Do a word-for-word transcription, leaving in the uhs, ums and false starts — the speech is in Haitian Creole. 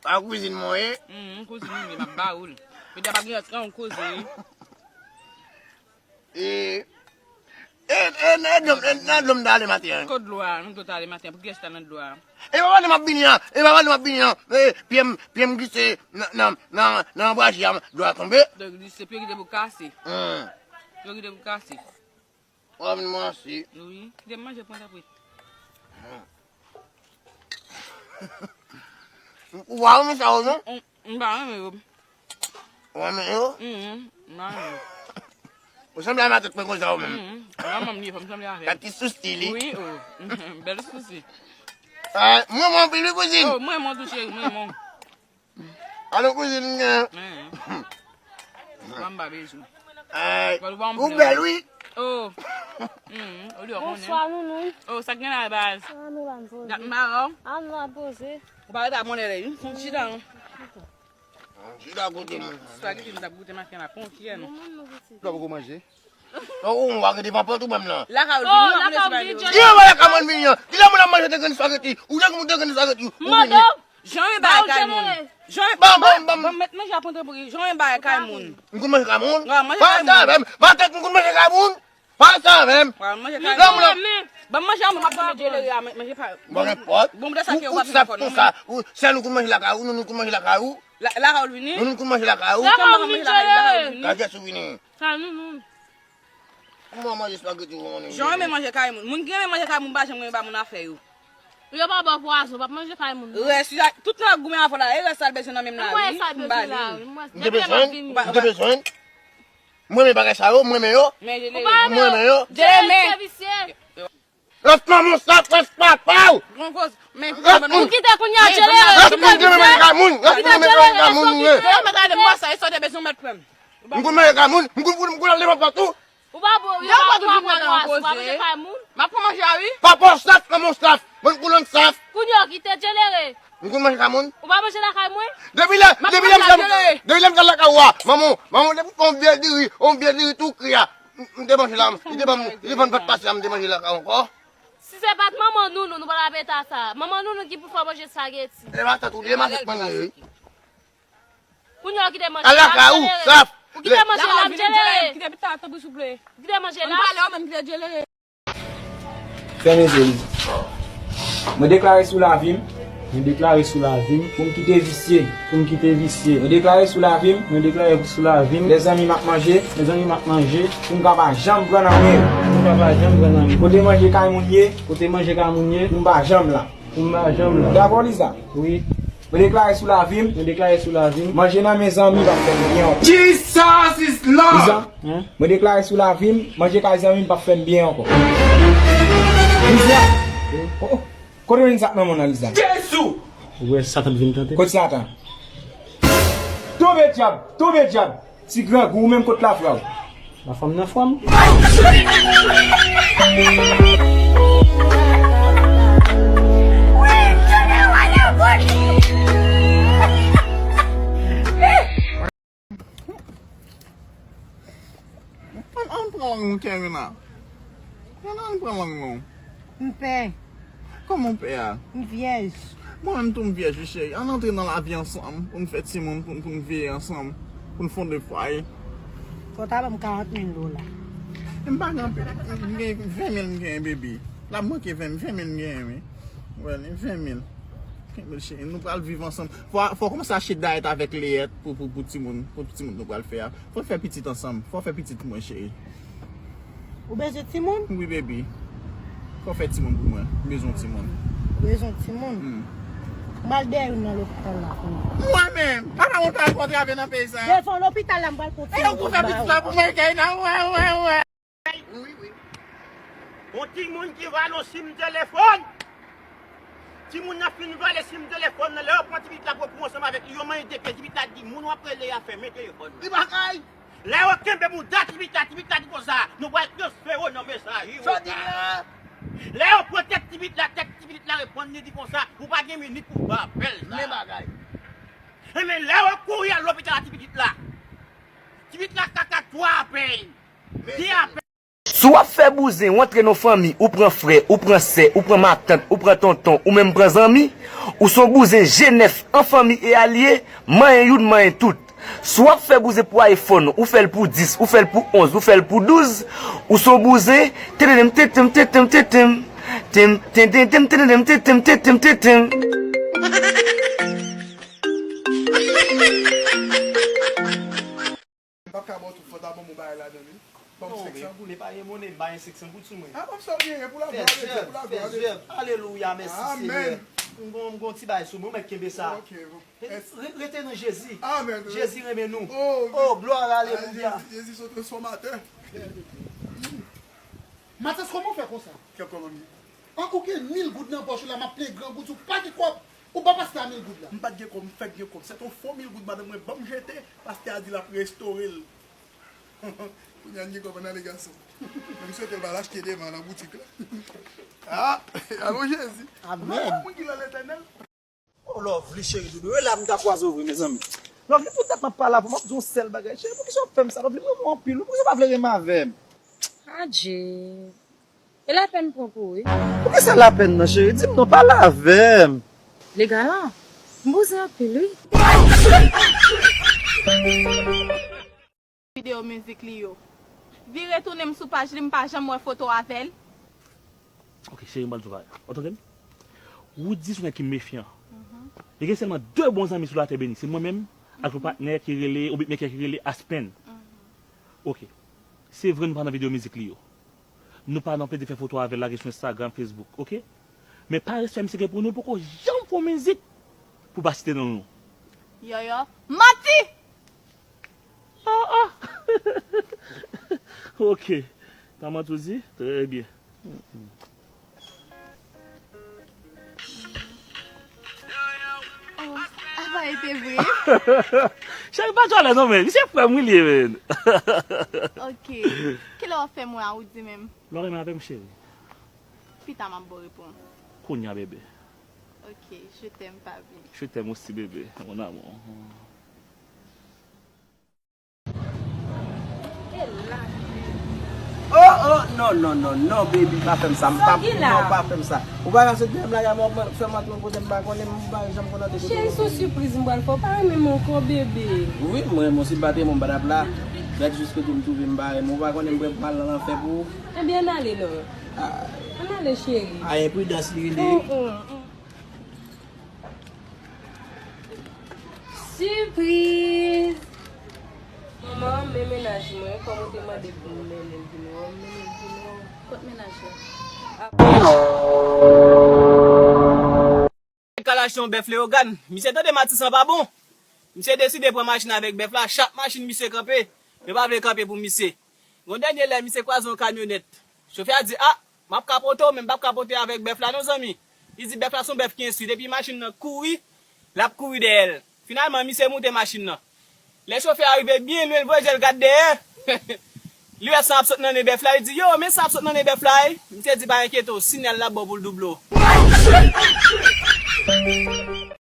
A kouzin mwen ye. Hum, kouzin mwen ye, m ap ba ou l. Pita pa gen yon koze. E, e, e, nan dlo m, e, nan dlo m ta ale maten an. Kot dlo a? Nan dlo ta ale maten an. Pou kiyès ta nan dlo a? E pa pandan m ap vini an. E pa pandan m ap vini an. E, pye m, pye m glise nan, nan, nan, nan anbrasi a, dlo a tonbe. Dlo glise, pye kite pou kase. Hmm. Pye kite pou kase. W ap vin manje. Wi, kite m manje, pran tanpri. Hmm. Ou pa renmen sa yo, non? M, m pa renmen yo. Ou renmen yo? Mhm, m pa renmen yo. Ou sanble a matant mwen konsa ou menm. Mhm, manman m li ye, fò m sanble avè l. Gad ti sousi li. Wi, o. Bèl sousi. Ah, mwen, mwen anpil, wi, kouzin. O, mwen, mwen tou, cheri, mwen, mwen. Alò, kouzin, m gen. Mhm. Mwen, m pa bezwen. Ay, ou bèl, wi. O. Mhm, ou di w konnen. Bonswa, Nounou. O, sa k gen la, baz? Sa nou la, m poze. Dat m pa wè w. A, nou la poze. Ou pa rete a mwen lè, wi. Fon chita, non. Chita kote mwen. Spaghetti m t ap goute maten la, pon kyè, non. Ou poko manje? Non, ou pa rete pa pòt ou menm nan. Lakay ou vini, ou pa konn si bay li. Kilè ou pa lakay mwen vini an? Kilè moun ap manje de grenn spaghetti? Ou de grenn spaghetti? Ou vini. Jan yon bagay kay moun. Jan yon, ban, ban, ban, ban m met manje a pran tanpri. Jan yon bagay kay moun. M konn manje kay moun? Wi, manje kay moun. Pa sa avè m. Pa tèt m konn manje kay moun. Pa sa avè m. Wi, manje kay moun. Ban m manje a mwen, m ap manje djelere a, manje pa. Bon, nenpòt. Bon, m de sa ke ou pa fin konn. Ou, sèl ou konn manje lakay ou, nou, nou konn manje lakay ou. La, lakay ou vini? Nou, nou konn manje lakay ou. Lakay ou vini djelere. Ka jès ou vini. Sa nou, nou. Kouman manje spaghetti ou konnen? Jan renmen manje kay moun. Moun ki renmen manje kay moun pa janm renmen ba moun afè yo. Yo pa ba w pwazon, w ap manje kay moun. Rès, tout moun ap goumen avè w la, e rès sa l bezwen nan men m la, wi. M ba li. M te bezwen, m te bezwen. M renmen bagay sa yo, m renmen yo. M renmen yo. Djenere. Lòt manman w sa, lòt papa w. Ou kite kounye a, Djenere. Lòt moun ki renmen kay moun, lòt moun ki renmen kay moun, wi. Djenere, mèt ale m sa, e sa w te bezwen mèt frè m. M konn manje kay moun, m konn, m konn al devan pòt ou. Ou pa bon, yo pa bon, ou pa bon, ou pa manje kay moun. M ap pran manje a, wi. Papa w saf, manman w saf, bann koulonn saf. Kounye a w kite Djenere. M konn manje kay moun. Ou pa manje lakay mwen? Depi lè, depi lè m t al, depi lè m t al lakay ou a, manman, manman, depi yon vye diri, yon vye diri tou kri a, m, m te manje la, li te ban m, li te ban m pat pase a, m te manje lakay ou ankò. Si se pa t manman Nounou, nou pa t ap eta sa. Manman Nounou ki pou fè w manje spaghetti. E matant ou li ye, matant mwen li ye, wi. Kounye a w kite manje la, Djenere. Ou kite manje la, Djenere. Kite pita, tanpri, souple. Ou kite manje la. Ann pale, ou menm kite Djenere. Fèmen je, Liza. Mwen deklare sou lavi m. Mwen deklare sou lavi m. Pou m kite visye. Pou m kite visye. Mwen deklare sou lavi m. Mwen deklare sou lavi m. Lèzanmi m ap manje. Lèzanmi m ap manje. Pou m ka pa janm pran nan men yo. Pou m ka pa janm pran nan men yo. Kote manje kay moun ye. Kote manje kay moun ye. Pou m pa janm la. Pou m pa janm la. Dakò, Liza? Wi. Mwen deklare sou lavi m. Mwen deklare sou lavi m. Manje nan men zanmi p ap fè m byen ankò. Jesus is Lord! Liza, mwen deklare sou lavi m, manje kay zanmi m p ap fè m byen ankò. Liza! Oh, oh. Kote w jwenn sa k nan men w nan, Liza? Jezi! Ou wè Satan vin tante? Kote Satan? Tonbe dyab! Tonbe dyab! Ti grangou, ou menm kot lafwa w? Lafwa m nan fwa m. Ann, ann pran lang nou, Kerina. Kerina, ann pran lang nou. M pè. Kòman w pè a? M vyèj. Mwen menm tou m vyèj wi cheri. Ann antre nan lavi ansanm pou n fè timoun, pou n, pou n veye ansanm, pou n fonde fwaye. Fò w ta ban m karant mil dola. M pa gen anpil, m gen ven mil m genyen baby. L ap manke ven, ven mil m genyen wi. Wè li, ven mil. Kenbe l cheri, nou pral viv ansanm. Fò, fò w kòmanse achte dayèt avèk leyèt pou, pou, pou timoun, pou timoun nou pral fè a. Fò n fè pitit ansanm. Fò w fè pitit pou mwen cheri. Ou bezwen timoun? Wi baby. Fò w fè timoun pou mwen. M bezwen yon timoun. Ou bezwen yon timoun? Hmm. M al dèyè youn nan lopital la pou ou. Mwen menm? Papa mwen pral fè yon travay nan peyi sa. Devan lopital la, m pral pran timoun pou ba ou. E ou pou fè pitit la pou mwen, Kerina, wè, wè, wè. Wi, wi. Yon timoun ki vale yon sim telefòn. Timoun nan fin vale sim telefòn nan. Lè yo pran ti pitit la pou yo pran ansanm avèk li, yo mande de pye. Ti pitit la di, moun w ap rele a fèmen telefòn nan. Li pa kay. Lè yo kenbe mouda ti pitit la, ti pitit la di konsa, nou pral transfere w nan Mesaje. Sa w di la? Lè yo pran tèt ti pitit la, tèt ti pitit la reponn, li di konsa, ou pa gen minit pou w fè apèl sa. Men bagay. Enben, lè yo kouri al lopital a ti pitit la, ti pitit la kaka twa apèl. De apèl. Si w ap fè bouzen, w antre nan fanmi, ou pran frè, ou pran sè, ou pran matant, ou pran tonton, ou menm pran zanmi, ou se yon bouzen je nèf an fanmi e alye, manyen youn, manyen tout. Si w ap fè bouzen pou iPhone, ou fè l pou dis, ou fè l pou onz, ou fè l pou douz, ou se yon bouzen, tentendem, tentendem, tentendem, tentendem, tentendem, tentendem, tentendem. M p ap ka ba w tout fòt la, ban m yon bagay ladan l wi. Ban m senk san goud. Men pa gen monnen, m pa gen senk san goud sou mwen. A, ban m sa w genyen pou laglwa de Dye, pou laglwa de Dye. Alelouya, mèsi Senyè. M gon, m gon ti bagay sou mwen, ou mèt kenbe sa. Ok, bon. Re-, rete nan Jezi. Amèn. Jezi renmen nou. Oh, glwa, alelouya. Jezi, Jezi se transfòmatè. Matyas, kòman w fè konsa? Kèk kòman m ye? An, ou gen mil goud nan pòch ou la, m ap plen gran goud, ou pa gen kòb. Ou ba pastè a mil goud la. M pa t gen kòb, m fèk gen kòb. Se t on fo mil goud madanm mwen ban m jete, pastè a di l ap restore l. Kounye a n gen kòb, ann ale gason. Men m swete l pa al achte devan nan boutik la. A, alon Jezi. Amèn. Mwen, mwen ki lan Letènèl. Oh, Lovely cheri doudou, e la m ta kwaze w vre, mezanmi. Lovely, poutèt m ap pale avè w, m ap di w yon sèl bagay. Cheri, poukisa w ap fè m sa? Lovely, m renmen w anpil wi, poukisa w pa vle renmen avè m? Adje. E lapenn pran pou ou wi. Poukisa lapenn nan, cheri? Di m non, pale avè m. Legal an, m bouzen anpil wi. Videyo mizik li yo. Vire tounen m sou paj li, m pa janm wè foto avè l. Ok, cheri, m pral di w bagay. Ou tande m? Roody se yon nèg ki mefyan. Li gen sèlman de bon zanmi sou latè beni. Se mwen menm ak yon patnè ki rele, yon beatmaker ki rele Aspen. Ok. Se vre nou pa nan videyo mizik li yo. Nou pa nan plede fè foto avè l lage sou Instagram, Facebook, ok? Men pa respè misye gen pou nou, poko janm fè yon mizik pou pa site non nou. Yòyò. Manti! Ah, ah. Ok. Sa manti w di? Trè byen. Oh, apa e te vre? Cheri, pa twò alèz non, men. Misye frè m wi li ye, men. Ok. Kilè w ap fè m wè a Roody menm? Lè w renmen avè m, cheri. Pita m ap ba w repons. Kounye a, bebe. Ok, je t'aime, papi. Je t'aime aussi, bébé, mon amour. Oh, oh, non, non, non, non, baby, pa fè m sa, m pa, non, pa fè m sa. Ou pa ka sot deyò m lage m, fè m antre yon kote m pa konnen, m pa janm konn antre kote. Cheri, se yon sipriz m pral fè w, pa renmen m ankò, bebe. Wi, m renmen w, si m pa te renmen w, m pa t ap la. Gad jis kote m twouve m, pa renmen w, ou pa konnen m prè pou m al nan lanfè pou ou. Ebyen, ann ale non. Ah. Ann ale, cheri. Ah, enpridans li rele wi. Oh, oh, oh. Sipriz! Manman, men mennaj mwen, kòm ou te mande pou m mennen l vin wè w, m mennen l vin wè w. Kot mennaj la? Kalash yon bèf Leyogàn. Misye tande Matisan pa bon. Misye deside pran machin avèk bèf la, chak machin misye kanpe. Yo pa vle kanpe pou misye. Gon dènye lè, misye kwaze yon kamyonèt. Chofè a di, a, m ap kapote w, men m p ap kapote avèk bèf la non, zanmi. Li di bèf la se yon bèf ki enstwi. Depi machin nan kouri, l ap kouri dèyè l. Finalman, misye moute machin nan. Lè chofè a rive byen lwen, l voye je l gad dèyè. Li wè san ap sot nan nen bèf la, li di, yo, men san ap sot nan nen bèf la, wi. Misye di, pa enkyete w, sinyal l ap ba w pou l double w.